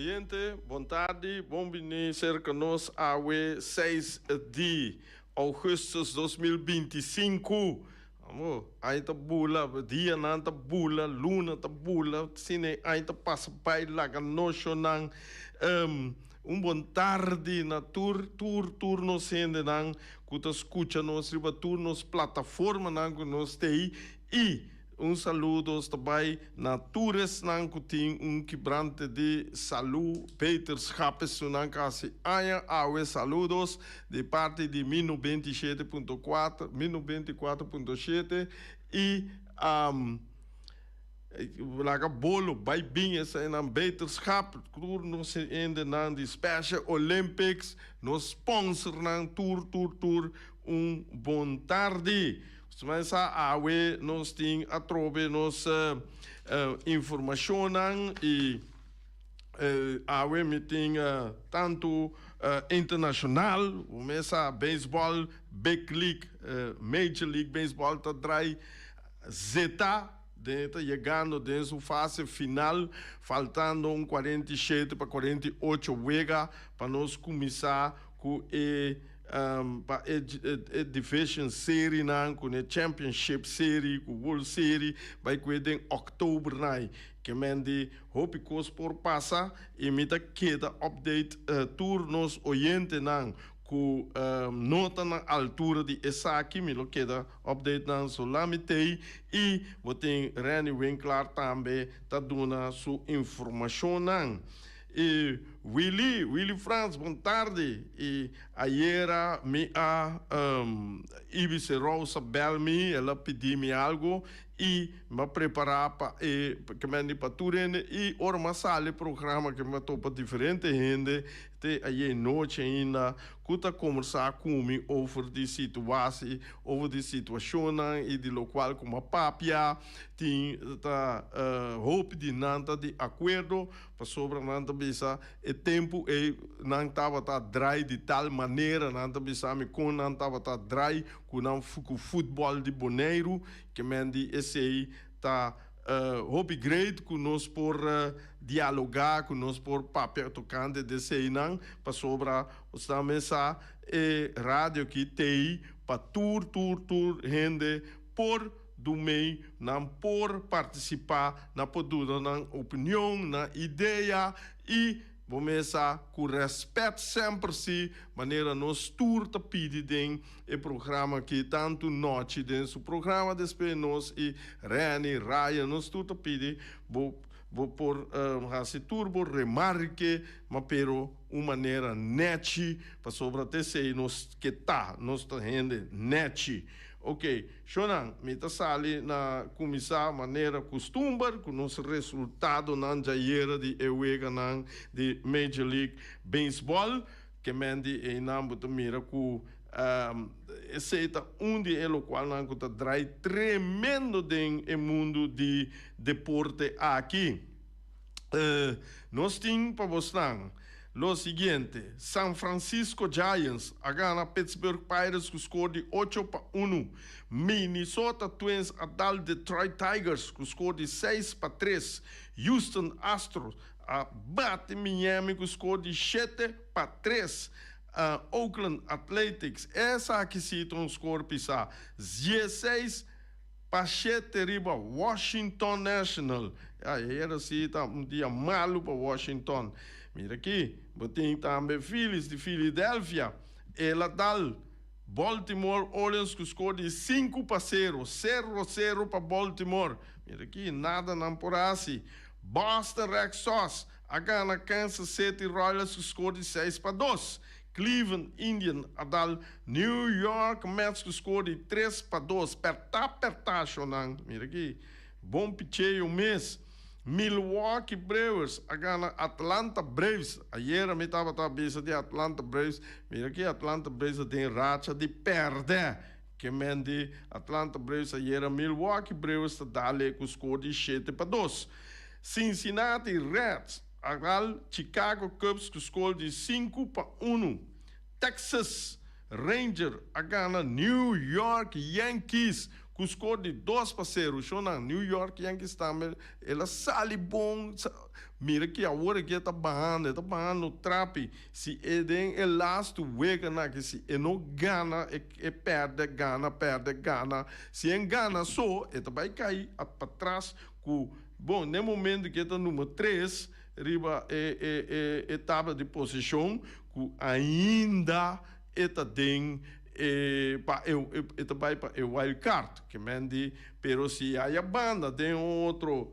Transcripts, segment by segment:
Oyente, bon tardi, bon bini serka nos awe 6 di ougùstùs 2025. Amo, aña ta bula, dianan ta bula, luna ta bula, asina e aña ta pasa bai laga noshonan. Un bon tardi na tur, tur, tur nos hendenan ku ta skucha nos riba tur nos plataformanan ku nos t'ei i un saludos ta bai na tur esnan ku tin un kibrante di salu, beterschap esunnan ku hasi aña awe saludos di parti di mi 97.4, mi 94.7 i Laga bolo bai bin eseinan beterschap tur nos hendenan di Special Olympics nos sponsornan tur tur tur un bon tardi. Suma sa awe nos tin atrobe nos informacionnan y awe mi tin tanto internacional mesa baseball big league major league baseball ta draai Zeta den ta yegando den su fase final, faltando un 47 pa 48 wega pa nos kuminsá ku e pa e e division serienan ku ne championship serie ku world serie bai kue den òktober nai. Ke men di hopi kos por pasa i mi ta keda update tur nos oyentenan ku no ta na altura di esaki mi lo keda Update nan so lami tei y bo tin Renny Winklaar tambe ta duna su informacionnan. Y Willy, Willy Frans bon tardi y ayera mi a Ibis Rosa bel mi el a pidi mi algo y mi a prepara pa e kemendi pa tur hende y ora mi a sali programa ke mi a topa diferente hende te ayer nochi ainda ku ta kombersá ku mi over di situasi, over di situashonnan i di lokual ku mi a papia, tin ta hopi di nan ta di akuerdo, pasobra nan ta bisa e tempu ei nan tabata drai di tal manera, nan ta bisa mi kon nan tabata drai ku nan ku futbòl di Boneiru, ke men di esei ta Hopi great ku nos por dialogá, ku nos por papia tokante di eseinan, pasobra nos mes sa e radio aki t'ei pa tur tur tur hende por dumei, nan por partisipá, nan por duna nan opinion, nan idea i bo mes sa ku rèspèt semper si manera nos tur ta pidi den E programa aki tantu nochi den su programa despues nos y Renny, Ryan nos tur ta pidi bo bo por haci tur bo remarke ma pero un manera nechi pasobra ta esey nos ke ta nos ta hende nechi ok shonan mi ta sali na cuminsa manera custumber cu nos resultadonan djayera di e weganan di Major League Baseball. Ke men di einan bo ta mira ku esei ta un di e lokualnan ku ta drai tremendo den e mundu di deporte aki. Nos tin pa bosnan lo siguiente, San Francisco Giants a gana Pittsburgh Pirates ku skor di 8-1. Minnesota Twins a dal Detroit Tigers ku skor di 6-3. Houston Astros A bati Miami ku skor di 7-3. Oakland Athletics esaki si ta un skor pisá, 16-7 riba Washington National. Ayera si ta un dia malu pa Washington. Mira aki, bo tin tambe Phillies di Philadelphia. El a dal Baltimore Orioles ku skor di 5-0, sero sero pa Baltimore. Mira aki, nada nan por hasi. Boston Red Sox a gana Kansas City Royals ku skor di 6-2. Cleveland Indians a dal New York Mets ku skor di 3-2. Pertá pertá shownan. Mira aki, bon picheo mes. Milwaukee Brewers a gana Atlanta Braves. Ayera mi tabata bisa di Atlanta Braves. Mira aki Atlanta Braves a den racha di pèrdè. Ke men di Atlanta Braves ayera Milwaukee Brewers ta dale ku skor di 7-2. Cincinnati Reds a dal Chicago Cubs ku skor di 5-1. Texas Ranger a gana New York Yankees. Ku skor di 2-0, shonnan, New York Yankees tambe el a sali bon. Mira ki awor aki e ta bahando, e ta bahando trapi. Si e den e lastu weganan aki si e no gana e e pèrdè, gana, pèrdè, gana. Si e gana so e ta bai kai patras ku bon den momento ku e ta number tres riba e e e e tabla di posishon ku ainda e ta den e pa e e ta bai pa e wild card ke men di pero si haya banda den un otro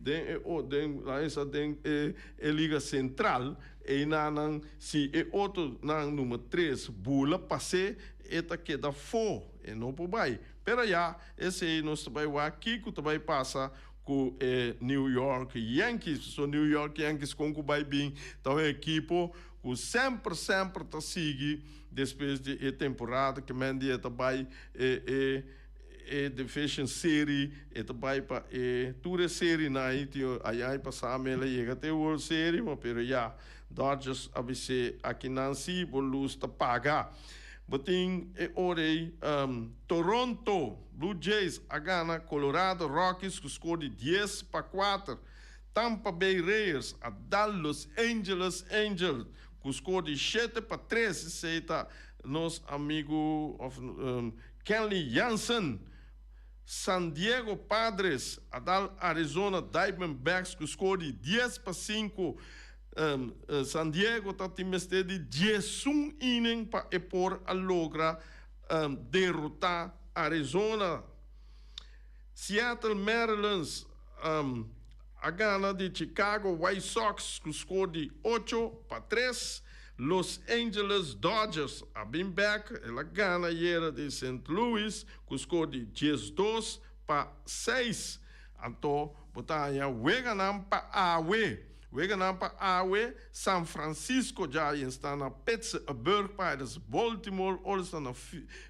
den e o den laga bisa den e e liga sentral einanan si e otro nan number tres bula pas'é e ta keda fo e no por bai pero ya esei nos ta bai wak kiko ta bai pasa ku e New York Yankees pasobra New York Yankees kon ku bai bin ta un ekipo ku semper semper ta sigui despues di e temporada ke men di e ta bai e e e division serie e ta bai pa e tur e serienan ahi tin aña pasá mi el a yega te World Serie ma pero ya Dodgers a bis'é akinan si bo lus ta paga. Bo tin e ora ei Toronto Blue Jays a gana Colorado Rockies ku skor di 10-4. Tampa Bay Reyes a dal Los Angeles Angels ku skor di 7-3. Esei ta nos amigu of Kenley Jansen. San Diego Padres a dal Arizona Diamondbacks ku skor di 10-5. San Diego ta tin mester di 11 inning pa e por a logra derotá Arizona. Seattle Mariners a gana di Chicago White Sox ku skor di 8-3. Los Angeles Dodgers a bin bek, el a gana ayera di Saint Louis ku skor di 12-6. Anto bo ta haña weganan pa awe. Weganan pa awe, San Francisco Giants ta na Pittsburgh Pirates, Baltimore Orioles ta na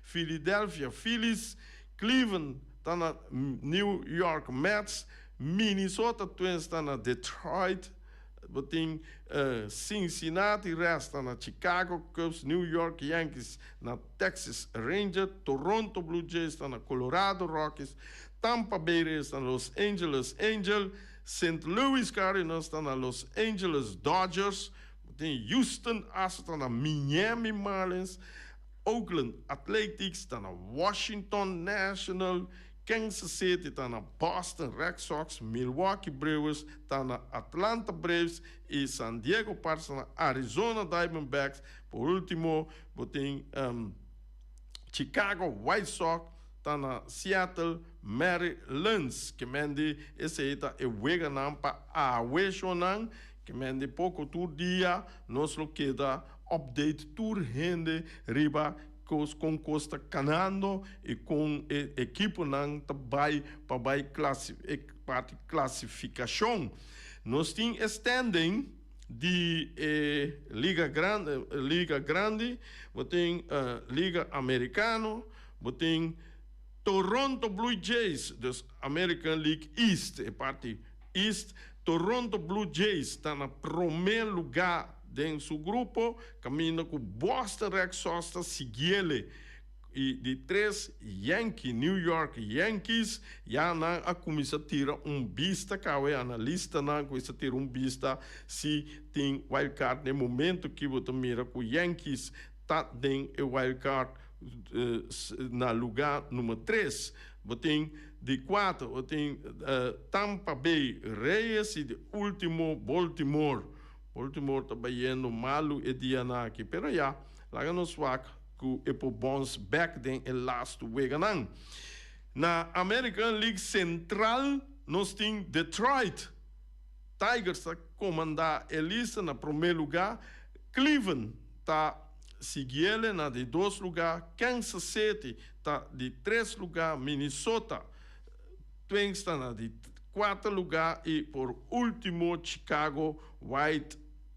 Philadelphia Phillies, Cleveland ta na New York Mets, Minnesota Twins ta na Detroit, bo tin Cincinnati Reds ta na Chicago Cubs, New York Yankees na Texas Rangers, Toronto Blue Jays ta na Colorado Rockies, Tampa Bay Rays ta na Los Angeles Angels, Saint Louis Cardinals ta na Los Angeles Dodgers, bo tin Houston Astros ta na Miami Marlins, Oakland Athletics ta na Washington National, Kansas City ta na Boston Red Sox, Milwaukee Brewers ta na Atlanta Braves y San Diego Padres ta na Arizona Diamondbacks. Por ultimo bo tin Chicago White Sox ta na Seattle Mariners. Ke men di esei ta e weganan pa awe shownan. Ke men di poko tur dia nos lo keda update tur hende riba kos kon kos ta kanando i kon e ekiponan ta bai pa bai e parti klasifikashon. Nos tin e standing di e liga grandi liga grandi, bo tin liga amerikano, bo tin Toronto Blue Jays, dus American League East, e parti East, Toronto Blue Jays ta na promé lugá den su grupo, kaminda ku Boston Red Sox ta siguiele. I di tres, Yankee, New York Yankees, ya nan a kuminsá tira un bista kawe, analistanan a kuminsá tira un bista si tin wild card. Na e momento ki bo ta mira ku Yankees ta den e wild card na lugá number tres. Bo tin di kuater, bo tin Tampa Bay Rays i di ultimo Baltimore. Baltimore ta bayendo malu e dianan aki, pero ya, laga nos wak ku e por bons bek den e lastu weganan. Na American League Central nos tin Detroit Tigers ta komandá e lista na promé lugá, Cleveland ta siguiele na di dos lugá, Kansas City ta di tres lugá, Minnesota Twins ta na di kuater lugá i por último Chicago White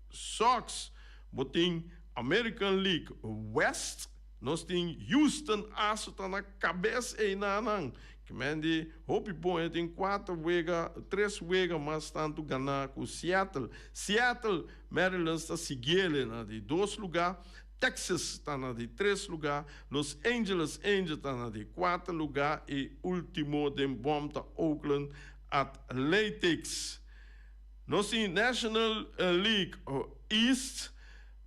Sox. Bo tin American League West, nos tin Houston Astros ta na kabes einanan. Kimen di hopi bon e tin kuater wega, tres wega mas tantu ganá ku Seattle. Seattle Mariners ta siguiele na di dos lugá. Texas ta na di tres lugá, Los Angeles Angels ta na di kuater lugá i último den bòm ta Oakland Athletics. Nos tin National League East,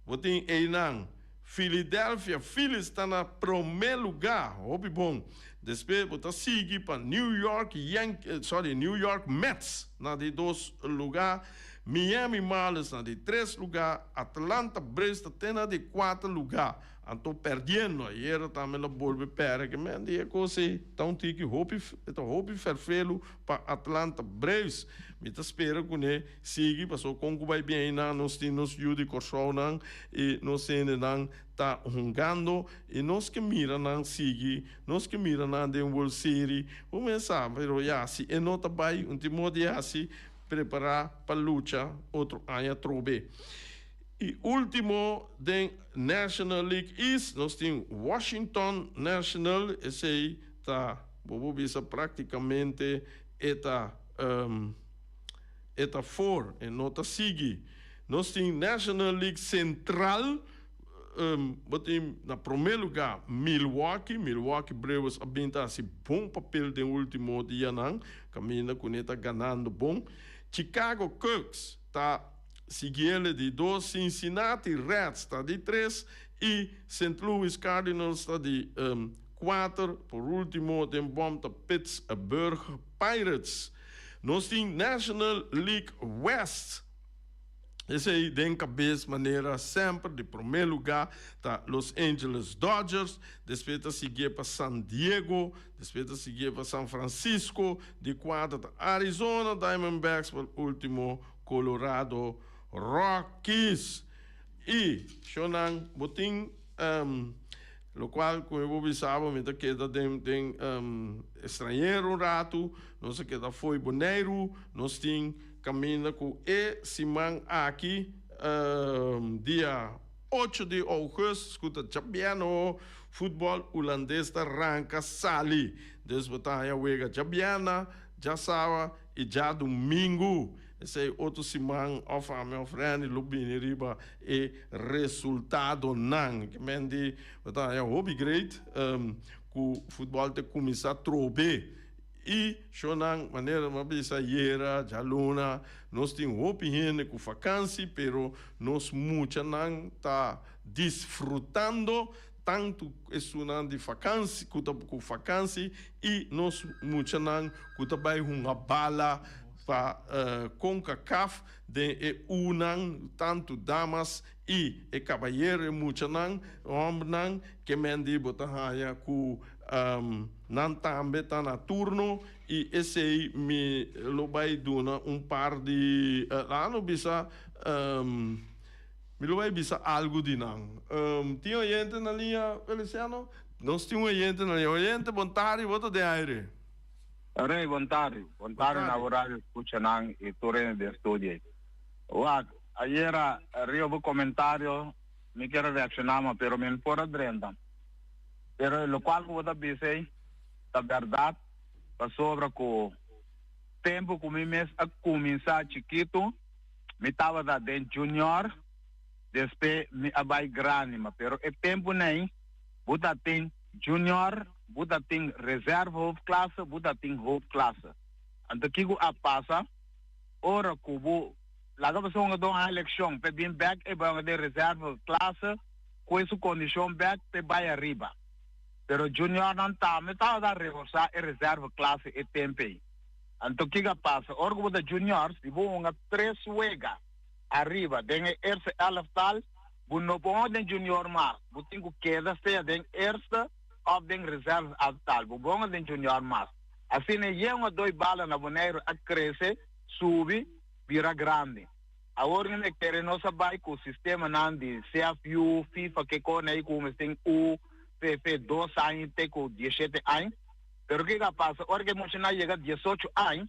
bo tin einan Philadelphia Phillies ta na promé lugá, hopi bon. Despues bo ta sigui pa New York Yank, sorry, New York Mets na di dos lugá, Miami Marlins na di tres lugá, Atlanta Braves ta te na di kuater lugá. Anto perdiendo ayera tambe lo bolbe perde ke men di e kos ei ta un tiki hopi e ta hopi ferfelu pa Atlanta Braves. Mi ta spera ku ne sigui pasobra kon ku bai bien einan nos tin nos yu di Kòrsounan i nos hendenan ta hungando i nos ke mira nan sigui nos ke mira nan den World Series bo mes sa pero ya si e no ta bai un tin modo di hasi prepará pa lucha otro aña atrobe. I último den National League East nos tin Washington National, esei ta bo por bisa práktikamente e ta e ta for, e no ta sigui. Nos tin National League Central, bo tin na promé lugá Milwaukee, Milwaukee Brewers a bin ta hasi bon papel den último dianan, kaminda ku ne ta ganando bon. Chicago Cubs ta Siguiele di dos, Cincinnati Reds ta di tres y Saint Louis Cardinals ta di cuater. Por ultimo den bom ta Pittsburgh Pirates. Nos tin National League West. Esey den cabes manera semper di prome lugar ta Los Angeles Dodgers, despues ta siguie pa San Diego, despues ta siguie pa San Francisco, di cuater ta Arizona Diamondbacks, por ultimo Colorado Rockies. Y, shownan, bo tin locual cu mi por bisa bo, mi ta keda den den extranhero un ratu, nos a keda fo'i Boneiru, nos tin caminda cu e siman aki, dia ocho di augustus, cu ta djabièrnè, futbol Hulandes ta ranca sali. Dus bo ta haña wega djabièrnè, djasawa y djadumingu. Esei otro siman of ami of Randy lo bini riba e resultadonan. Ke men di bo ta haña hopi great ku futbòl ta kuminsá trobe. I shownan manera mi a bisa ayera, djaluna, nos tin hopi hende ku fakansi pero nos muchanan ta disfrutando tantu esunnan di fakansi ku ta ku fakansi i nos muchanan ku ta bai hunga bala pa Concacaf den e unan tantu damas i e kabayero e muchanan hòmbernan ke men di bo ta haña ku nan tambe ta na turno i esei mi lo bai duna un par di laga no bisa Mi lo bai bisa algu di nan. Tin oyente na liña, Feliciano? Nos tin un oyente na liña. Oyente, bon tardi, bo ta den aire. Rey, bon tardi. Bon tardi na bo radio escuchanan y tur hende den studio ey. Wak, ayera riba bo comentario mi kier a reacciona ma pero mi no por a drenta. Pero locual cu bo ta bisa ey ta berdad pasobra cu tempo cu mi mes a cuminsa chikito, Mi tabata den junior, despe mi a bai grandi, ma pero e tempu nei bo ta tin junior, bo ta tin reserve hoofdklasse, bo ta tin hoofdklasse. Anto kiko a pasa ora ku bo laga bo hungadó haña elekshon p'e bin bek e bai hunga den reserve klasse ku e su kondishon bek p'e bai ariba. Pero juniornan tambe tabata reforsá e reserve klasse e tempu ei. Anto kiko a pasa? Ora ku bo ta juniors i bo hunga tres wega ariba den e eerste elftal, bo no por hunga den junior mas. Bo tin ku keda sea den eerste òf den reserve elftal. Bo por hunga den junior mas. Asina e hungadó i bala na Boneiru a krese, subi, bira grandi. Awor mi me kere nos a bai ku sistemanan di CFU, FIFA, ke kone ei ku mester tin U, PP, dos aña te ku dieshete aña. Pero kiko a pasa? Ora ku e muchanan yega diesocho añ,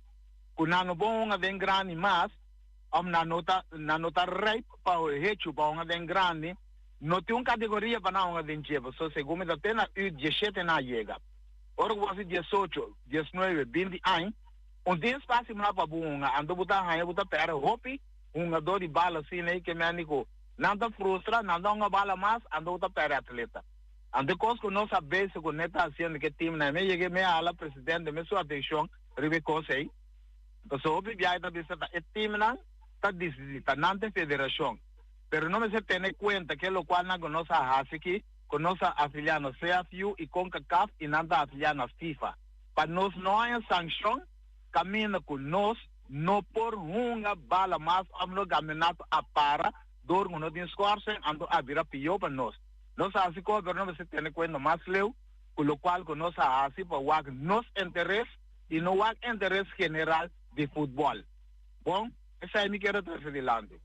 ku nan no por hunga den grandi mas, òf nan no ta nan no ta rijp pa hechu pa hunga den grandi, no tin un kategoria pa nan hunga den dje. Pasobra segun mi ta te na U diesshete nan a yega. Ora ku bo hasi diesocho, diesnuebe, binti añ, un tin espasio mas pa bo hunga. Anto bo ta haña bo ta pèrdè hopi hungadó di bal asina ei ke mende ku. Nan ta frustra, nan ta hunga bala mas, anto ta perde atleta. Anto e kos ku nos a bese ku ne ta hasiendo ku e teamnan, mi a yega mi a hala presidente mes su atenshon riba e kos ei. Pasobra hopi biaha e ta bisa ta e teamnan ta disidí, ta nan ta e federashon. Pero no mester tene kuenta ke lokual nan ku nos a hasi aki, ku nos a afiliá na CFU i Concacaf i nan ta afiliá na FIFA. Pa nos no haña sankshon kaminda ku nos no por hunga bala mas òf no kampionato a para dor ku no tin skòrsing anto a bira pió pa nos. Nos a hasi kos pero no mester tene kuenta mas leu ku lokual ku nos a hasi pa wak nos interes i no wak interes general di futbòl. Bon, esei mi kier a trese dilanti.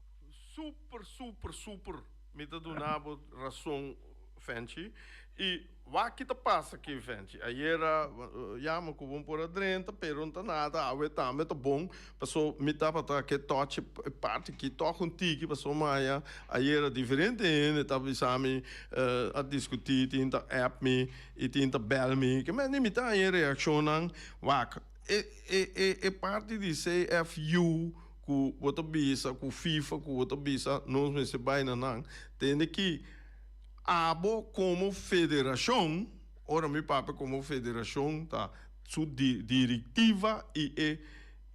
Super super super mi ta duna bo rason Fenchi y wak ki ta pasa aki Fenchi ayera yama cu bo por a drenta pero no ta nada awe tambe ta bon paso mi tabata ke tochi e parti aki toch un tiki paso maya ayera diferente hende ta bisa mi a discuti tin ta app mi y tin ta bel mi ke mende mi ta haña e reaccionnan wak e e e parti di CFU ku bo ta bisa ku FIFA ku bo ta bisa nos mester bai na nan tende ki abo komo federashon ora mi papia komo federashon ta su direktiva i e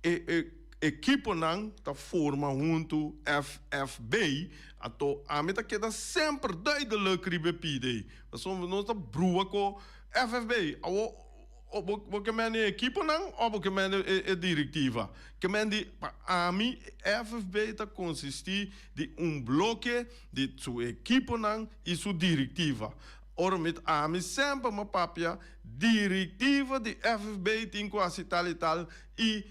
e e ekiponan ta forma huntu FFB anto ami ta keda semper duidelijk riba e pida ei pasobra nos ta brua ku FFB awo. O bo bo ke mende e ekiponan o bo ke mende e e direktiva? Ke mende pa ami FFB ta konsistí di un bloke di su ekiponan i su direktiva. Ora mi ami semper mi a papia direktiva di FFB tin ku hasi tal i tal i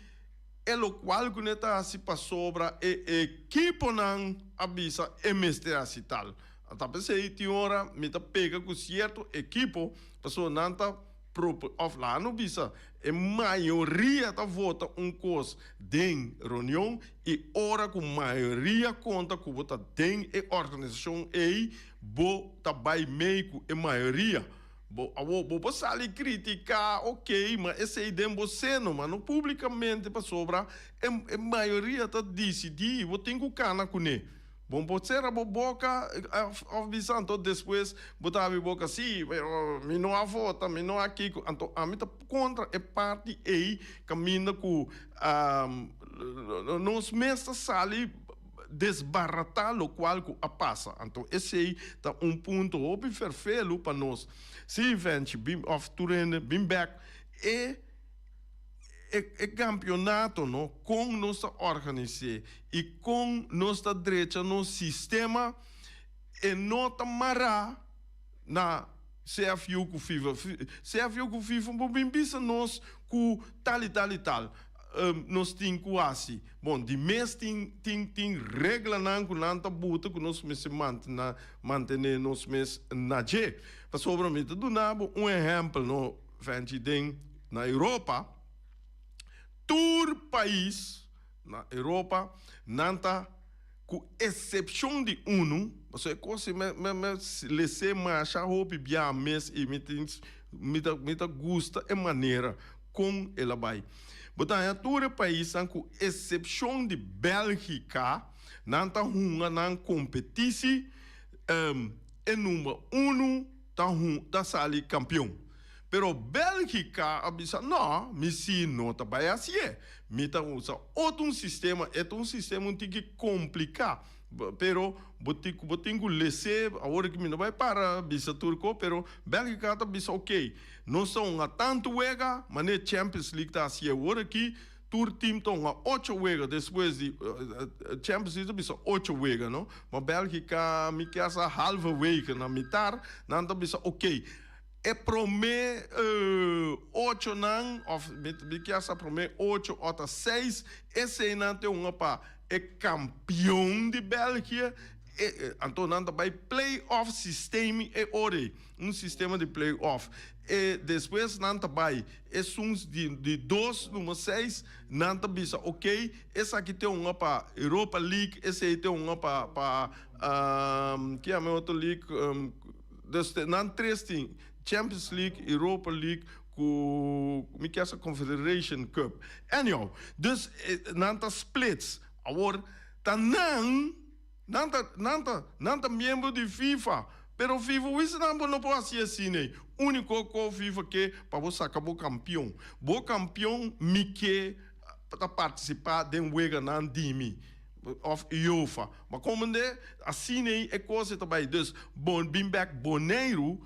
e lokual ku ne ta hasi pasobra e ekiponan a bisa e mester hasi tal. Ta p'esei tin ora mi ta pega ku sierto ekipo pasobra nan ta Propo of laga no bisa e mayoria ta vota un kos den reunion i ora ku mayoria konta ku bo ta den e organisashon ei bo ta bai mei ku e mayoria. Bo awor bo por sali kritiká ok ma esei den bo seno ma no publikamente pasobra e e mayoria ta disidí i bo tin ku kana kuné. Bo por cera bo boca of bisa anto despues bo ta habri boca si pero mi no a vota mi no a kico anto ami ta contra e parti ey caminda cu nos mes ta sali desbarata locual cu a pasa anto esey ta un punto hopi ferfelu pa nos si Venchi bin of tur hende bin bek e E kampionato no, kon nos ta organis'é i kon nos ta drecha nos sistema, e no ta mará na CFU ku FIFA. CFU ku FIFA por bin bisa nos ku tal i tal i tal nos tin ku hasi. Bon, di mes tin tin tin reglanan ku nan ta buta ku nos mester mantené nos mes na dje. Pasobra mi ta duna bo un ehèmpel no. Venchi den na Europa, tur pais na Europa nan ta ku esepshon di unu, pasobra e kos me me me les'é masha hopi bia mes i mi tin mi ta mi ta gusta e manera kon el a bai. Bo ta haña tur e paisnan ku esepshon di Bèlgika nan ta hunga nan kompetisi e number unu ta hun ta sali kampion. Pero Bèlgika a bisa, No, mi si no ta bai hasié. Mi ta usa otro un sistema. E ta un sistema un tiki kompliká, pero bo tin ku bo tin ku les'é. Awor ki mi no bai para bisa tur ko, pero Bèlgika ta bisa, Oké, nos ta hunga tantu wega, manera Champions League ta hasié awor aki. Tur team ta hunga ocho wega despues di Champions League ta bisa ocho wega no ma Belgica mi kier sa halverwege na mitar nan ta bisa ok e prome ocho nan of mi kier sa prome ocho o ta seis esey nan ta hunga pa e campeon di Belgie anto nan ta bay play off systeem e ora ey un sistema di play off e despues nan ta bay Esun di di dos numero seis nan ta bisa ok esaki te hunga pa Europa League esei te hunga pa pa ki yama e otro league dus nan tres tin Champions League, Europa League ku mi kier sa Confederation Cup anyhow dus nan ta splits awor ta nan. Nan ta, nan ta, nan ta miembro di FIFA. Pero FIFA wis nan bo no por hasi asina ei. Úniko ko FIFA ke pa bo saka bo kampion. Bo kampion mi ke ta partisipá den weganan di mi òf UEFA. Ma komende asina ei e kos ei ta bai. Dus bo bin bèk Boneiru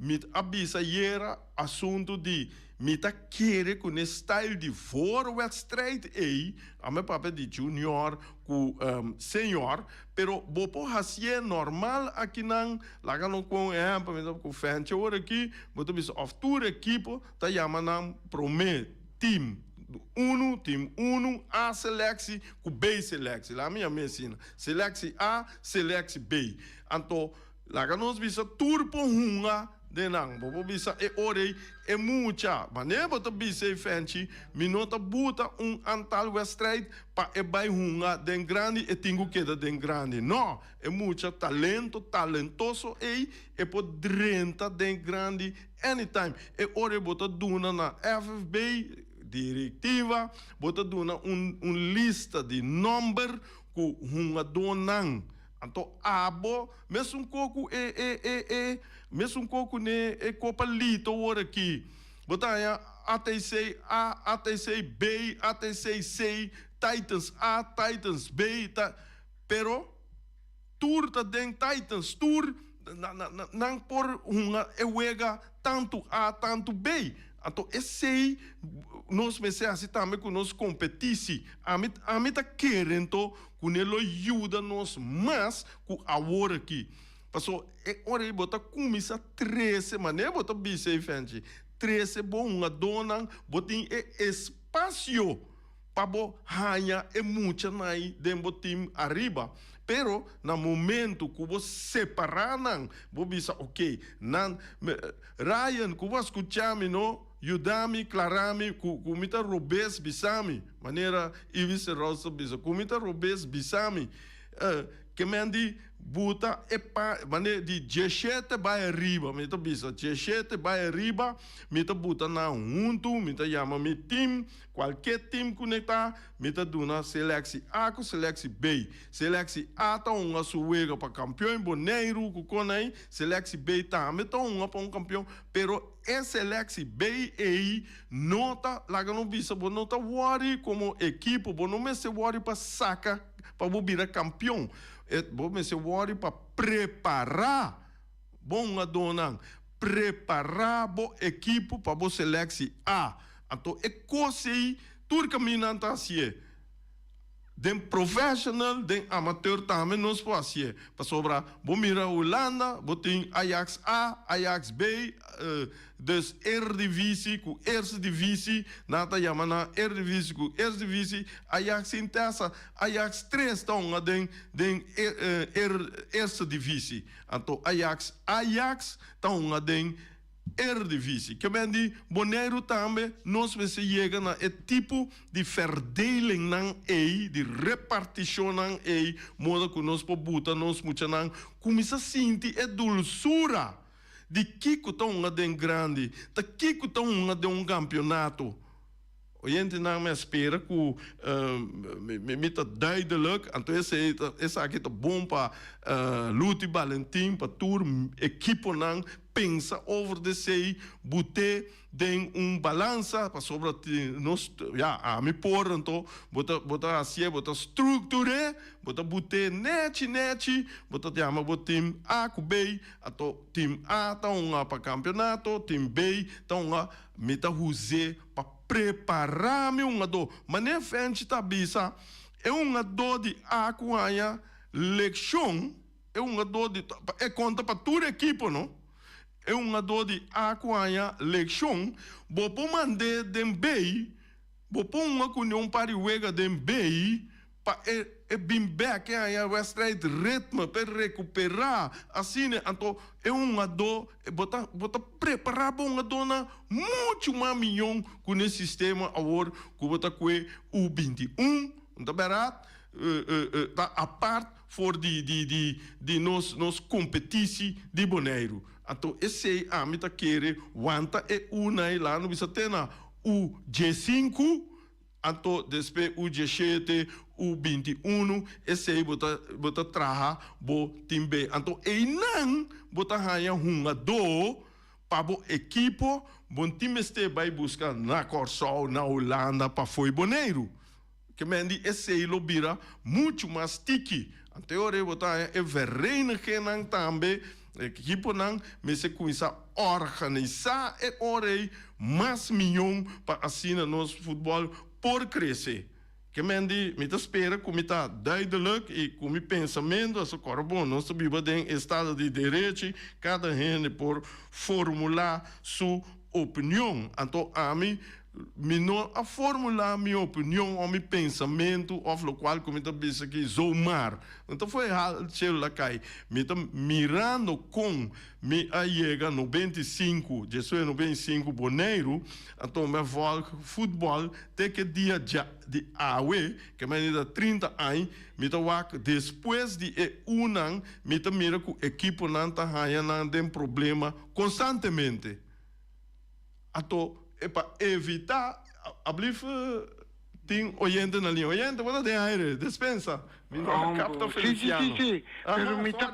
mi a bisa ayera asuntu di mi ta kere ku n'e style di voorwedstrijd ei, a mi papia di junior ku señor, pero bo por hasié normal akinan, laga nos pon un ehèmpel, mi ta ku Fenchi awor aki, bo ta bisa òf tur ekipo ta yama nan promé team unu, team unu, A seleksi ku B seleksi, laga mi yam'é asina, seleksi A, seleksi B. Anto Laga nos bisa tur por hunga den nan. Bo por bisa e ora ei e mucha. Manera bo ta bisa ei Fenchi, mi no ta buta un antal wedstrijd pa e bai hunga den grandi, e tin ku keda den grandi. No, e mucha talento, talentoso ei, e por drenta den grandi anytime. E ora ei bo ta duna na FFB, direktiva, bo ta duna un un lista di nomber ku hungadónan. Anto abo, mesun ko ku e e e e mesun ko ku ne e kopa lito wor aki. Bo ta haña ATC A, ATC B, ATC C, Titans A, Titans B, ta pero tur ta den Titans, tur na na na nan por hunga e wega tantu A tantu B. Anto esei nos mester hasi tambe ku nos kompetisi. Ami ami ta kere anto ku ne lo yuda nos mas ku awor aki. Paso e ora ei bo ta kuminsá trese, manera bo ta bisa ei Fenchi, trese bo hungadónan, bo tin e espasio pa bo haña e muchanan ei den bo tim ariba. Pero na momento ku bo separá nan, bo bisa oke, nan, Ryan ku bo a skucha mi no, yuda mi, klara mi ku ku mi ta robes bisa mi, manera Ivis Ross ta bisa, ku mi ta robes bisa mi. Ke men di buta e pa, manera di dieshete bai ariba, mi ta bisa dieshete bai ariba, mi ta buta nan huntu, mi ta yama mi tim, Kualke tim ku ne ta, mi ta duna seleksi A ku seleksi B. Seleksi A ta hunga su wega pa kampion Boneiru ku Konai, seleksi B tambe ta hunga pa un kampion, pero e seleksi B ei no ta, laga nos bisa, bo no ta wòri komo ekipo, bo no mester wòri pa saka pa bo bira kampion, bo mester wòri pa prepará bo hungadónan, prepará bo ekipo pa bo seleksi A. Anto e kos ei tur kaminda nan ta hasié. Den professional, den amateur tambe nos por hasié. Pasobra bo mira Hulanda, bo tin Ajax A, Ajax B, dus Eredivisie ku Eerste Divisie, nan ta yama nan Eredivisie ku Eerste Divisie, Ajax sin tesa, Ajax tres ta hunga den den Eerste Divisie. Anto Ajax Ajax ta hunga den Eredivisie. Ke men di Boneiru tambe nos mester yega na e tipo di verdelingnan ei, di repartishonnan ei, moda ku nos por buta nos muchanan kuminsá sinti e dulsura di kiko ta hunga den grandi, ta kiko ta hunga den un kampionato. Oyentenan mi a spera ku mi ta duidelijk, anto esei ta esaki ta bon pa Luti Balentin, pa tur ekiponan pensa over di esei, but'é den un balansa, pasobra nos, ya, ami por anto bo ta bo ta hasié, bo ta struktur'é, bo ta but'é nechi nechi, bo ta yama bo tim A ku B, anto tim A ta hunga pa kampionato, tim B ta hunga, mi ta huz'é pa prepará mi hungadó. Manera Fenchi ta bisa, e hungadó di A ku haña lekshon, e hungadó di, e konta pa tur ekipo no, e hungadó di A ku haña lekshon, bo por mand'é den B, bo por hunga kuné un par di wega den B, Pa e e bin bek e haña wedstrijd ritme pa e rekuperá asina anto e hungadó bo ta bo ta prepará bo hungadónan muchu mas miyon ku n'e sistema awor ku bo ta kue U 21 no ta bèrdat ta apart for di di di di nos nos kompetisi di Boneiru anto esei ami ta kere wanta e U na e lano bisa te na U diesinku. Anto despe U diesshete, U 21, esei bo ta bo ta traha bo tin be. Anto einan bo ta haña hungadó pa bo ekipo, bo no tin mester bai buska na Kòrsou, na Hulanda, pafó i Boneiru. Ke men di esei lo bira muchu mas tiki. Anto e ora ei bo ta haña e verenigingnan tambe, ekiponan mester kuminsá organisá e ora ei mas mion pa asina nos futbòl por krese. Ke men di, mi ta spera ku mi ta duidelijk i ku mi pensamentu a sokòrò bon. Nos ta biba den estado di derechi, kada hende por formulá su opinion. Anto ami Mi no a formulá mi opinion òf mi pensamentu òf lokual ku mi ta bisa aki zomaar. No ta fo'i hal shelu la kai. Mi ta mirando kon mi a yega 95, diesnuebe 95 Boneiru, anto mi a vòlg futbòl te ke dia dja di awe, ke mi ta 30 aña, mi ta wak despues di e unan mi ta mira ku ekiponan ta haña nan den problema konstantemente. Anto e pa evita ablif tin oyente na liña. Oyente bo ta den aire, despensa. Mi no a capta Feliciano. Si, si, si, pero mi ta,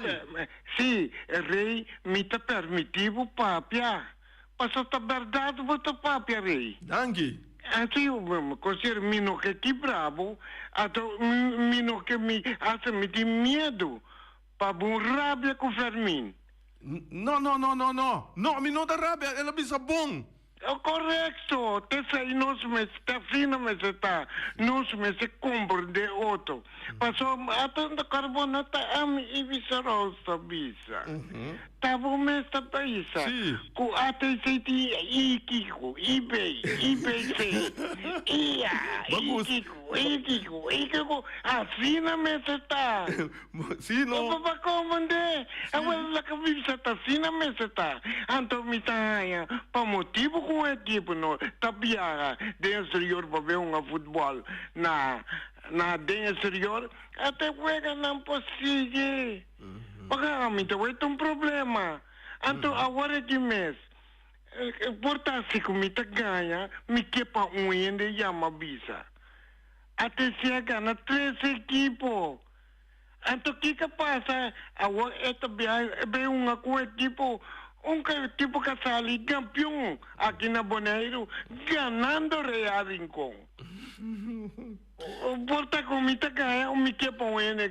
si, Rey, mi ta permiti bo papia, pasobra ta berdad bo ta papia, Rey. Danki. Anto mi considera mi no ke kibra bo, anto mi no ke mi, hasta mi tin miedo pa bo rabia cu Fermin. No, no, no, no, no. No, mi no ta rabia, el a bisa bon. Oh, korekto! T'esei nos mester ta, asina mester ta. Nos mester komprendé otro. Pasobra ata ta kòrda bo no ta ami i bisa Rose ta bisa. Ta bo mes ta bisa ku ata esei tin i kiko, i bei, i bei sei, i a, i kiko, i kiko, i kiko. Asina mester ta. Sí, no. Bo pa komprendé. Awel laga bisa ta asina mester ta. Anto mi ta haña pa motibu ku un ekipo no ta biaha den exterior pa bin hunga futbòl na na den exterior, ata e weganan por sigui. Pasobra ami ta wet un problema. Anto awor aki mes por ta si ku mi ta gaña mi ke pa un hende yama bisa. ATC a gana tres ekipo. Anto kiko pasa awor e ta bia e bay hunga ku ekipo un ekipo ka sali kampion aki na Boneiru ganando Real Rincon. Por ta ku mi ta gana o mi ke pa un hende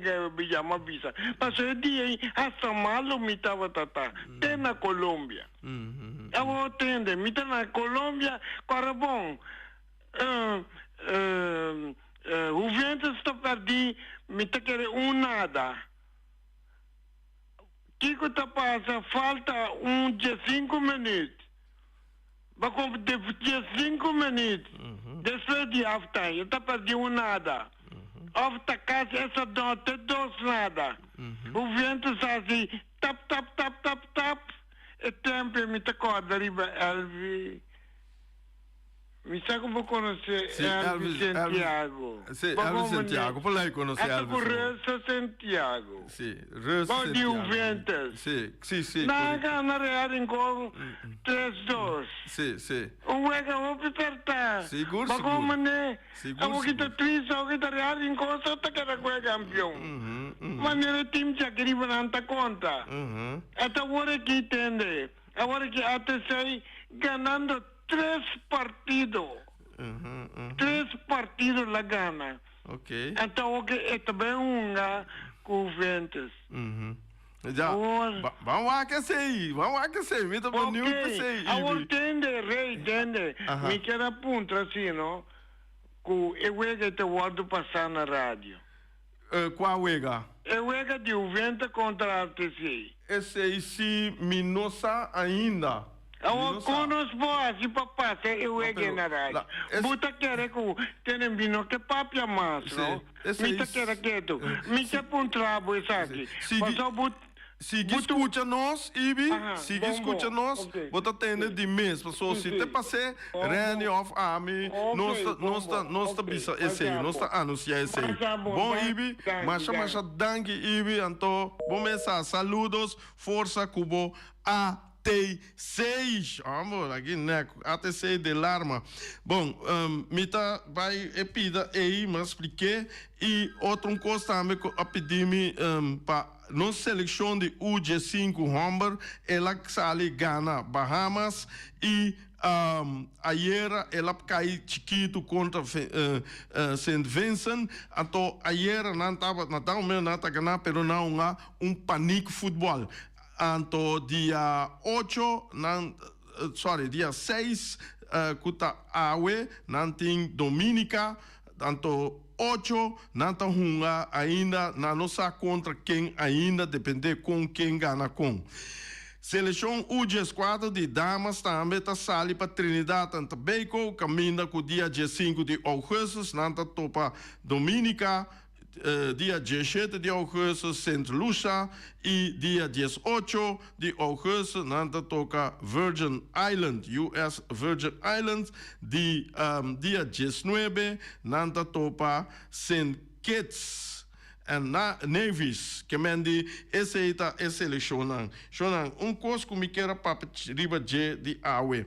yama bisa pasobra e dia ei hasta malo mi tabata ta te na Colombia. Awor tende mi ta na Colombia kòrda bon. Juventus ta perdí, mi ta kere un nada. Kiko ta pasa? Falta un diesinku minuut. Bo kom diesinku minuut despues di half time, e ta perdí un nada. Of ta kasi esa no te dos nada. Juventus hasi tap tap tap tap tap, e tempo mi ta kòrda riba Elvi. Mi sa ku bo konosé Sí, Elvis Elvis, Elvis, Santiago. sí, Bo Elvis komo ne Santiago. Por lei konosé Ata Elvis ku hoor. Russell Santiago. Sí, Russell Bo di Santiago. Juventus. Sí, sí, sí, Nan a korekto. gana Real Rincon 3-2. Sí, sí. Un wega hopi pertá. Sigur, Bo sigur. komo ne Sigur, Awor ki ta sigur. triste, awor ki ta Real Rincon so ta keda ku e kampion. Manera e team djaki riba nan ta konta. Ata awor aki tende. Awor aki ATC ganando Tres partido. Tres partido la gana. Anto awor ke e ta bay hunga ku Juventus. Ja, ban wak esei, ban wak esei, mi ta benieuwd p'esei, Ibi. Awor tende, Rey, tende, mi kier a puntra si no, ku e wega ta wordo pasa na radio. Kua wega? E wega di Juventus kontra RTC. Esei si mi no sa ainda. Mi Awor no sa. kon nos por hasi pa pasa e No, wega pero na radio? la, es. Bo ta kere ku tene mi no ke papia mas, Si, no? Mi esei ta keda ketu. Mi si, ke puntra bo esaki. si, sigui, Pasobra bo sigui bo tu skucha nos, Ibi, Aha, sigui bon skucha bon. nos, Ok. bo ta tende Si. di mes. Pasobra Si, si si. te pas'é, Bon Renny bon. òf ami, nos Ok, ta, bon nos ta, bon. nos ta Ok. bisa esei, Masha nos ta bon. anunsiá esei. Masha bon. Bon, Danki, Ibi, danki, masha, masha danki. danki, Ibi. Anto, bo mesa, saludos, forsa ku bo ATC. ATC. Amor, aki nek, ATC de larma. Bon, mi ta bai e pida ei, mi a splik'é. I otro un kos tambe ku a pidi mi pa nos selekshon di U diesinku hòmber, el a sali gana Bahamas i ayera el a kai chikitu kontra Sint Vincent. Anto ayera nan tabata, na ta momento nan ta gana pero nan hunga un panik futbòl. Anto dia ocho nan, sorry, dia seis ku ta awe nan tin Dominica, anto ocho nan ta hunga ainda, nan no sa kontra ken ainda, depende kon ken gana kon. Selekshon U dieskuater di damas tambe ta sali pa Trinidad and Tobago kaminda ku dia diesinku di ougùstus nan ta topa Dominica. Dia diesshete di ougùstus Sint Lucia i dia diesocho di ougùstus nan ta toka Virgin Island, US Virgin Islands. Di dia diesnuebe nan ta topa Sint Kitts and Nevis. Ke men di esei ta e selekshonnan. Shonnan, un kos ku mi kier a papia riba dje di awe.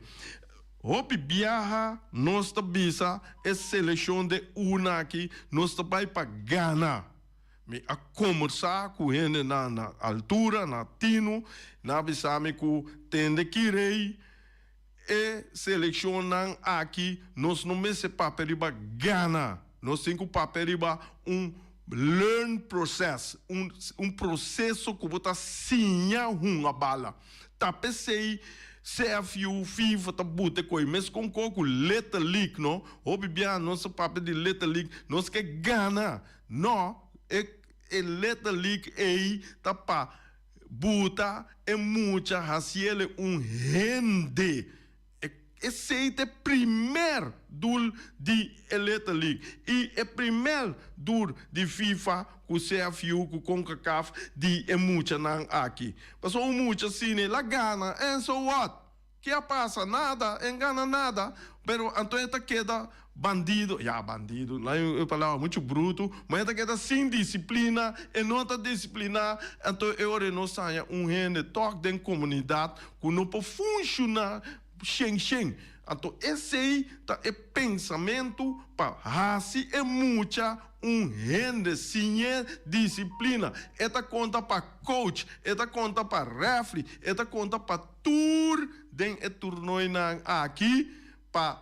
Hopi biaha nos ta bisa e selekshon de una aki nos ta bai pa gana. Mi a kombersá ku hendenan na altura, na tinu, nan a bisa mi ku tende ki rei e selekshonnan aki nos no mester papia riba gana, nos tin ku papia riba un learn process, un proseso ku bo ta siña hunga bala. Ta p'esei CFU, FIFA ta buta e koe mes kon ko ku Little League no. Hopi bia nos a papia di Little League, nos ke gana. No, e e Little League ei ta pa buta e mucha hasiele un hende. Esei ta e primer doel di e Little League i e primer doel di FIFA ku CFU ku Concacaf di e muchanan aki. Pasobra un mucha asina el a gana and so what? Ke a pasa? Nada, e gana nada. Pero anto e ta keda bandido, ya bandido no e palabra muchu brutu, ma e ta keda sin disiplina, e no ta disipliná, anto e ora e no saña un hende tòg den komunidat ku no por funshoná shen shen. Anto esei ta e pensamentu pa hasi e mucha un hende siñ'é disiplina. E ta konta pa coach, e ta konta pa refri, e ta konta pa tur den e turnoinan aki pa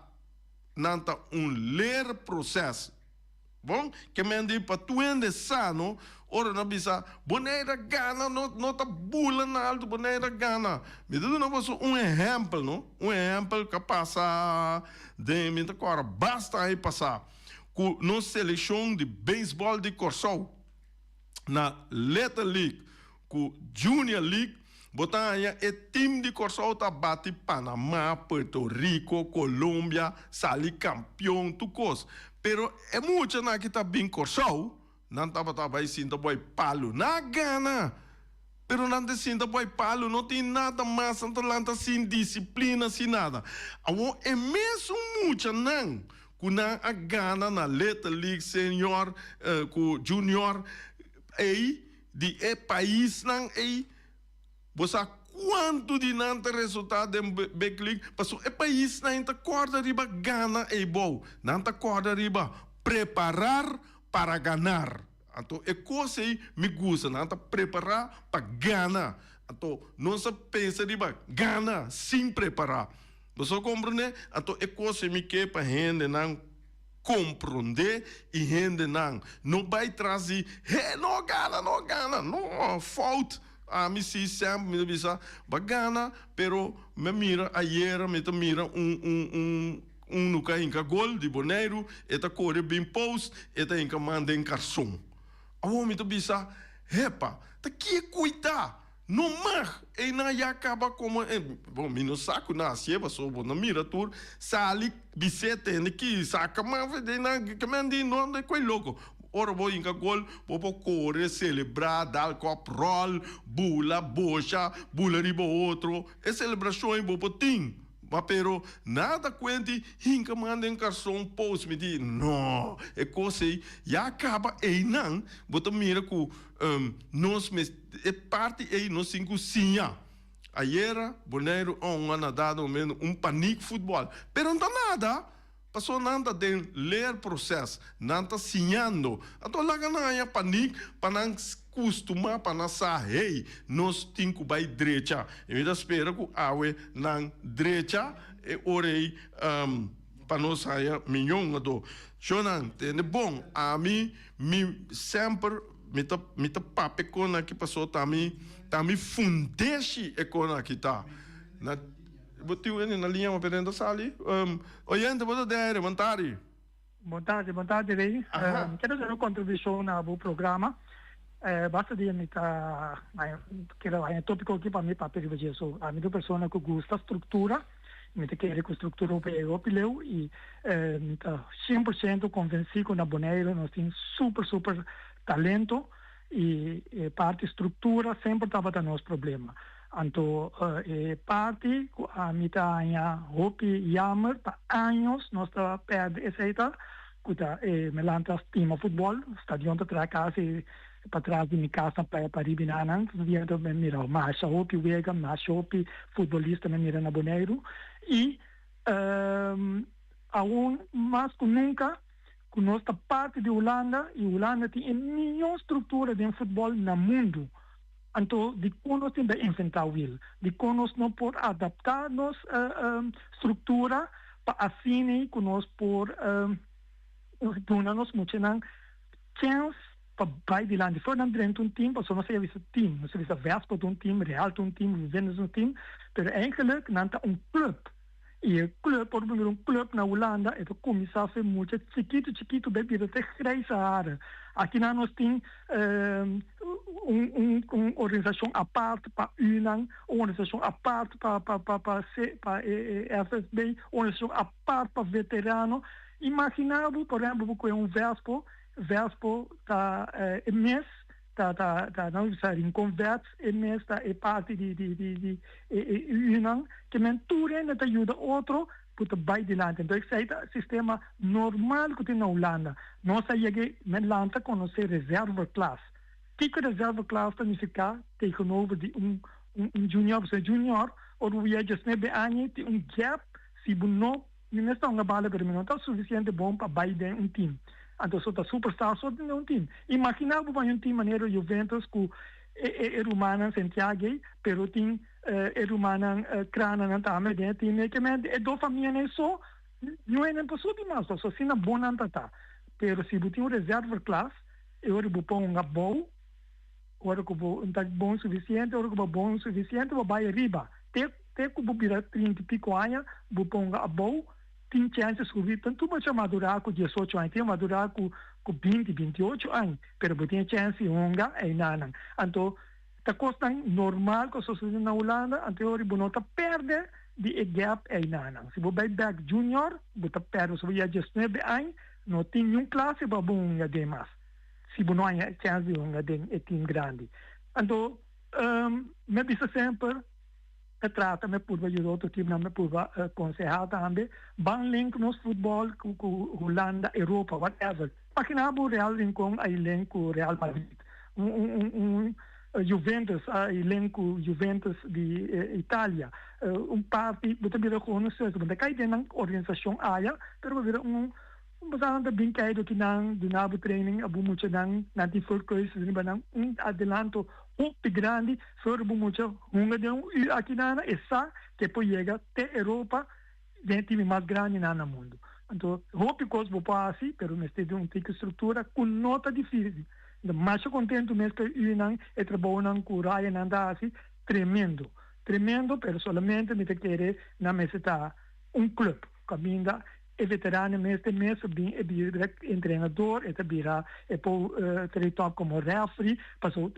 nan ta un leerproces. Bon, ke men di pa tur hende sa no, ora nan bisa Bonaire a gana no no ta bula na alto Bonaire a gana. Mi ta duna boso un ehempel no, un ehempel ku a pasa den mi ta kòrda basta aña pasá ku nos selekshon di beisbòl di Kòrsou na Little League ku Junior League bo ta haña e team di Kòrsou ta bati Panama, Puerto Rico, Colombia, sali kampion tur kos. Pero e muchanan aki ta bin Kòrsou, nan tabata bai sinta boi palu. Nan a gana, pero nan ta sinta boi palu, no tin nada mas, nan ta lanta sin disiplina, sin nada. Awor e mesun muchanan ku nan a gana na Little League Senior ku Junior ei, Di e paisnan ei, bo sa kuantu di nan ta resultá den Big League? Pasobra e paisnan ei ta kòrda riba gana ei bou. Nan ta kòrda riba preparar para ganar. Anto e kos ei mi gusta, nan ta prepará pa gana. Anto nos a pensa riba gana sin prepará. Bo sa komprendé? Anto e kos ei mi ke pa hendenan. Komprondé i hendenan no bai tras di he no gana no gana no fout ami si semper mi ta bisa ba gana pero mi a mira ayera mi ta mira un un un unu ka hinka gol di Boneiru e ta kore bin post e ta hinka man den karson awor mi ta bisa hepa ta kie kuita. No mag! Einan ya kaba komo e, bon, mi no sa ku nan hasié pasobra bo no mira tur sali bis'é tende ki saka man for di nan ke men di no anda koe loko. Ora bo hinka gol bo por kore, selebrá, dal kòp ròl, bula, bosha, bula riba otro, e selebrashon ei bo por tin. Ma pero nada kuenti hinka man den karson post mi di no e kos ei ya kaba einan bo ta mira ku nos mes e parti ei nos tin ku siña. Ayera Boneiru a hunga na dado momento un paniek futbòl, pero no ta nada, pasobra nan ta den leerproces, nan ta siñando. Anto laga nan haña paniek pa nan kustumá, pa nan sa, hey, nos tin ku bai drecha. I mi ta spera ku awe nan drecha e ora ei pa nos haña miñó hungadó. Shownan, tende bon, ami mi semper. Mi ta mi ta papia kon aki paso ta mi ta mi fundeshi e kon aki ta. Na bo tiu eni na liña pero ta sali. Oyente bo ta den aire bon tardi. Bon tardi bon tardi Rey. Mi kere hacer un contribucion na bo programa. Basta dia mi ta kere haña topico aki pa mi papia riba dje. So ami ta un persona cu gusta structura. Mi ta kere cu structura hopi e hopi leu y mi ta 100% convenci cu na Bonaire nos tin super super talento y e parti structura semper tabata nos problema. Anto e parti cu ami ta haña hopi jammer pa años nos ta perde esey ta cu ta e Melanta stima futbol, stadion ta traha casi Patras di mi cas na Playa Paribi na nan dia mi ta mira masha hopi wega, masha hopi futbolista mi mira na Boneiru y aun mas cu nunca cu nos ta parti di Hulanda y Hulanda tin e miyo structura den futbol na mundo. Anto dicon nos tin bay inventa wiel? Dicon nos no por adapta nos structura pa asina cu nos por duna nos muchanan chens pa bai dilanti. For nan drenta un team, pasobra nos a yabisa team, nos a bisa Vespa ta un team, Real ta un team, Juventus ta un team, pero eigenlijk nan ta un club. Y e club, ora bo mira un club na Hulanda, e ta cuminsa fe mucha chikito chikito bai bira te grijze haren. Aki nan nos tin un un un organisacion apart pa Unan, un organisacion apart pa pa pa pa pa e FSB, un organisacion apart pa veterano. Imagina bo, por ehempel, bo coge un Vespo, Vespo ta e mes ta ta ta nan bisa Rincon Vets e mes ta e parti di di di di e e unan ke men tur hende ta yuda otro ku ta bai dilanti. Enton esei ta sistema normal ku tin na Hulanda. Nos a yega men lanta konosé reserveklas. Kiko reserveklas ta nifiká tegenover di un un junior? Pasobra junior ora bo yega diesnuebe aña tin un gap si bo no Mi mes ta hunga bala pero mi no ta suficiente bon pa bay den un team. Anto so ta superstar so den un team. Imagina bo bay un team manera Juventus cu e e rumannan Santiago pero tin e rumannan Crananan tambe den e team e kemente e dos famianan ey so niun hende no por subi mas pasobra asina bon nan ta ta. Pero si bo tin un reserve klas e ora bo por hunga bou ora cu bo no ta bon suficiente ora cu bo bon suficiente bo bay ariba te Te ku bo bira trinta i piko aña, bo ponga abou, tin chèns di subi. Tantu bo ta madurá ku diesocho aña, tin madurá ku ku binti, bintiocho aña, pero bo tin e chèns di hunga einanan. Anto, ta kosnan normal ku a sosodé na Hulanda, anto e ora bo no ta pèrdè di e gèp einanan. Si bo bai bèk junior, bo ta pèrdè, pasobra bo ya diesnuebe aña, no tin niun klase pa bo hunga den mas, si bo no haña e chèns di hunga den e tim grandi. Anto, mi a bisa semper. Ta trata me purba yuda otro teamnan, me purba conseha tambe. Ban link nos futbol cu cu Hulanda, Europa, whatever. Imagina bo Real Rincon a link cu Real Madrid, un un un Juventus a link cu Juventus di Italia. Un parti bo ta bira gewoon un suerte, bo ta cay den nan organisacion aya, pero bo bira un un pasanan ta bin cay doki nan duna bo training a bo muchanan, nan tin voorkeuze riba nan, un adelanto Hopi grandi, solo bo mucha hunga den un u aki nana e sa ke por yega te Europa den e timi mas grandi nan na mundu. Anto hopi kos bo por hasi pero mester di un tiki struktura ku no ta difisil. Mi ta masha kontentu mes ku e unan e trabounan ku Ryannan ta hasi tremendo tremendo pero solamente mi ta kere nan mester ta un club kaminda e veterano mester mes a bin e bira entrenador, e ta bira e por trae top como referee, paso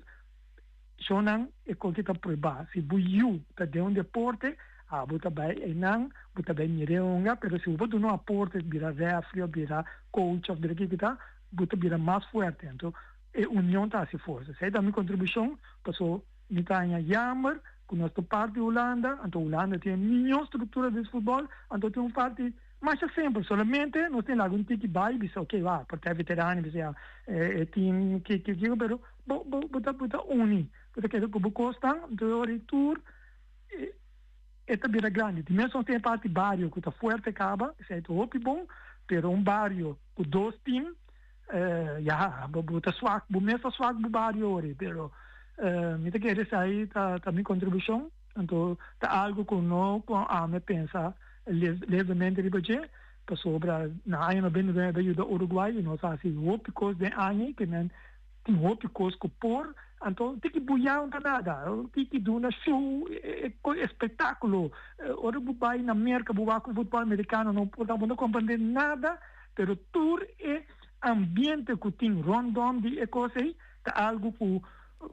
shownan e koki ta prueba, si bo yu ta den un deporte abo ta bay eynan, bo ta bay mira e hunga, pero si bo por duna un aporte bira referee of bira coach of bira kiko ta, bo ta bira mas fuerte, anto e union ta haci forsa. Esey ta mi contribucion, paso mi ta haña jammer ku nos ta parti di Hulanda, anto Hulanda tin e miño struktura di futbòl, anto tin un parti masha simpel, solamente nos tin laga un tiki bai bisa ok wak por ta e veterano bisa ya e team ki ki kiko pero bo bo bo ta bo ta uni bo ta keda ku bo kosnan anto e ora tur. E ta bira grandi. Di mes nos tin e parti bario ku ta fuerte kaba, esei ta hopi bon, pero un bario ku dos tim, ya, bo bo ta swak, bo mes ta swak bo bario ori, pero mi ta kere esei ta ta mi kontribushon, anto ta algu ku no ku ami pensa levemente riba dje, pasobra na aña 99 a yuda Uruguay i nos a hasi hopi kos den aña ei ke men Tin hopi kos ku por, anto tiki buya ta nada, tiki duna show, espektakulo. Ora bo bai na Merka bo wak un futbòl amerikano no por bo no komprendé nada, pero tur e ambiente ku tin rondom di e kos ei ta algu ku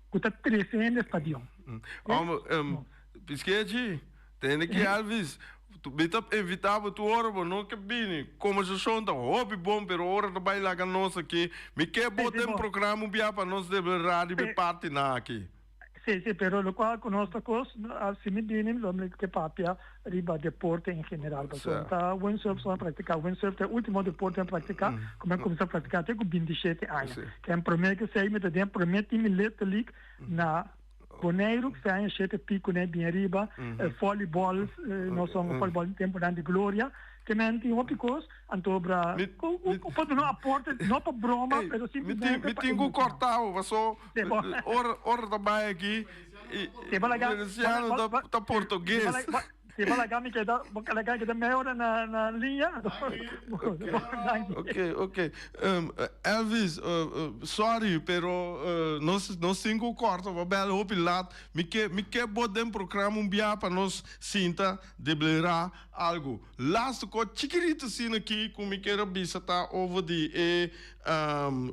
ku ta trese hende stadion. Piskechi, Tende ki Elvis, mi ta invita bo tur ora bo no ke bini. Kombersashon ta hopi bon pero ora ta bai laga nos aki. Mi ke bo den programa un bia pa nos debe radio be parti nan aki. Si, si, pero lokual ku nos ta kos, si mi bini lo mi ke papia riba deporte en general. Pasobra mi ta windsurf so a praktiká. Windsurf ta e ultimo deporte mi a praktiká ku mi a kuminsá praktiká te ku bintisshete aña. Ken promé ke esei mi ta den promé team Little League na Boneiru, ku aña shete piku ne bien riba, volleyball, nos son volleyball temponan di gloria, ke men tin hopi kos, anto bra, ku por duna aporte, no pa broma, pero simplemente Mi tin ku korta bo, paso ora ora ta bai aki, Veneciano ta portugues. Si bo laga mi keda, bo laga mi keda meia ora na na liña. Ok, ok. Elvis, sorry, pero nos nos tin ku korta bo bel hopi lat. Mi ke mi ke bo den programa un bia pa nos sinta deblerá algu. Laatste kos chikirito asina aki ku mi kier a bisa ta over di e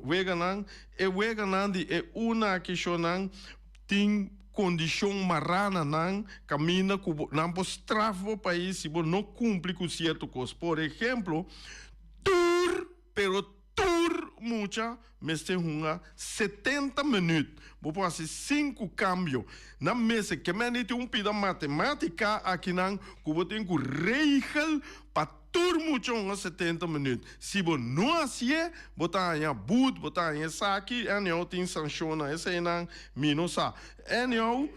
weganan. E weganan di e una aki shownan Tin kondishon mará na nan kaminda ku bo nan por straf bo pais si bo no kumpli ku sierto kos. Por ehemplo, tur, pero tur mucha mester hunga 70 minüt. Bo por hasi sinku kambio. Nan mester ke mende tin un pida matemátika akinan ku bo tin ku regel pa Tur mucha un a 70 minuut. Si bo no hacié, bo ta haña boet, bo ta haña esaki, anyhow tin sancionnan, eseinan mi no sa. Anyhow,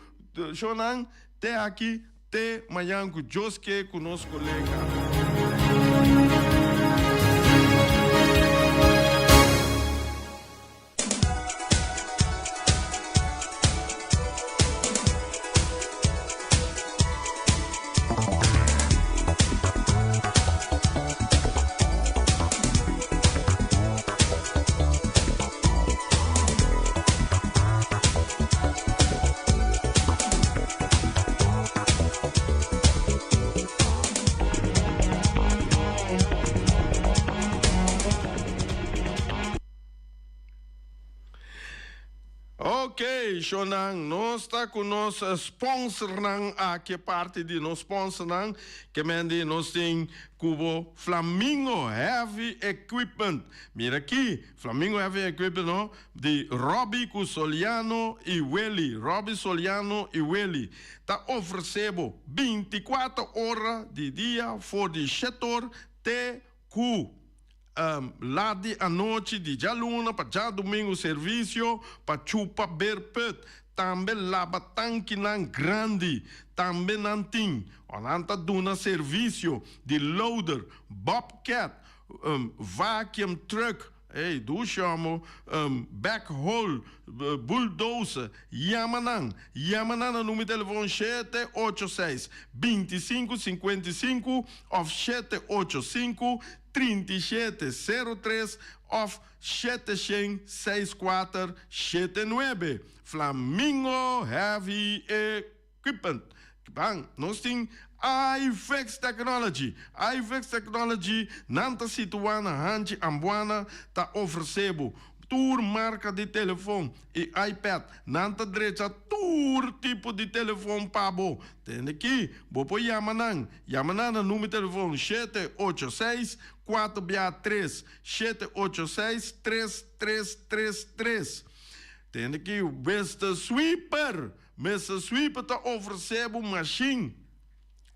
shownan te aki te mañan cu Dios ke cu nos colega. Ok, shownan, nos ta ku nos sponsornan aki, e parti di nos sponsornan, ke men di nos tin ku bo Flamingo Heavy Equipment. Mira aki, Flamingo Heavy Equipment no, di Robbie ku Soliano i Willy, Robbie Soliano i Willy, ta ofresé bo 24 ora di dia for di shetor te ku Lat di anochi di djaluna pa djadumingu servisio pa chupa beerput. Tambe laba tankinan grandi. Tambe nan tin o nan ta duna servisio di loader, bobcat, vacuum truck, ey dushi homo, backhoe, bulldozer. Yama nan. Yama nan na numero di telefon 786 25 55 of 785 37 03 of 764 79. Flamingo Heavy Equipment. Ban, nos tin iFix Technology. iFix Technology nan ta situá na Hanchi Ambuana, ta ofresé bo tur marka di telefon i iPad. Nan ta drecha tur tipo di telefon pa bo. Tende ki bo por yama nan. Yama nan na numero telefon 786 4 bia 3 786 3 3 3 3. Tende ki Mister Sweeper. Mister Sweeper ta ofresé bo mashin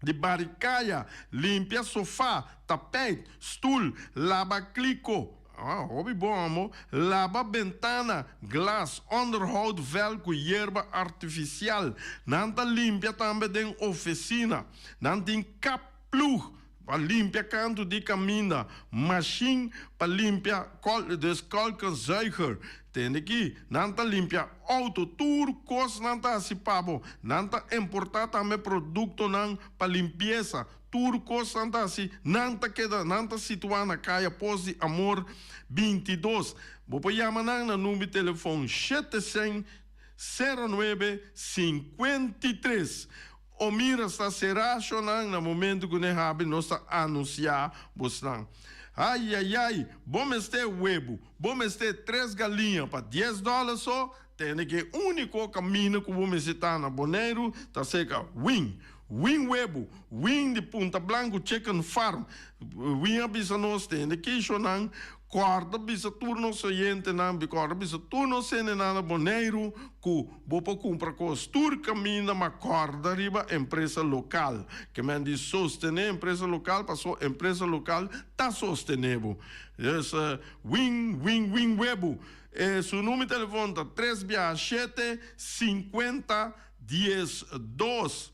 di bari kaya, limpia sofá, tapijt, stul, laba kliko. Ah, hopi bon, amo. Laba bentana, glas, onderhoud veld ku yerba artifisial. Nan ta limpia tambe den ofisina. Nan tin kapploeg pa limpia kantu di kaminda, mashin pa limpia, dus kolkenzuiger. Tende aki, nan ta limpia outo, tur kos nan ta hasi pa bo. Nan ta importá tambe produktonan pa limpiesa. Tur kos nan ta hasi, nan ta keda, nan ta situá na Kaya Pos di Amor 22. Bo por yama nan na number di telefòn 700 09 53. O mira, sta será nan na momento ku nan habri, nos ta anunsiá bosnan. Ai, ai, ai, bo mester webu, bo mester tres galiña pa $10 so, tende ku úniko kaminda ku bo mester ta na Boneiru, ta serka Wing. Wing Webu, Wing di Punta Blanco Chicken Farm. Wing a bisa nos, tende ku nan, kòrda bisa tur nos oyentenan, kòrda bisa tur nos hendenan na Boneiru, ku bo por kumpra kos tur kaminda, ma kòrda riba empresa lokal. Ke men di sostené empresa lokal, paso empresa lokal ta sostené bo. Dus Wing, Wing, Wing Webu. Su number di telefòn ta 3 bia 7 50 10 2.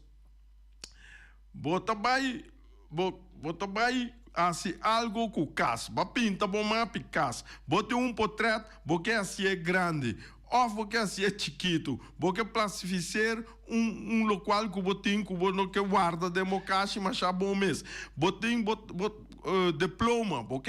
Bo ta bai, bo ta bai hasi algu ku kas. Bo a pinta bo mapi kas. Bo tin un portrèt, bo ke hasié grandi. Òf bo ke hasié chikitu. Bo ke plastifiseer un lokual ku bo tin ku bo no ke warda den bo kas, mas bon mes. Bo tin bo diploma, bo ke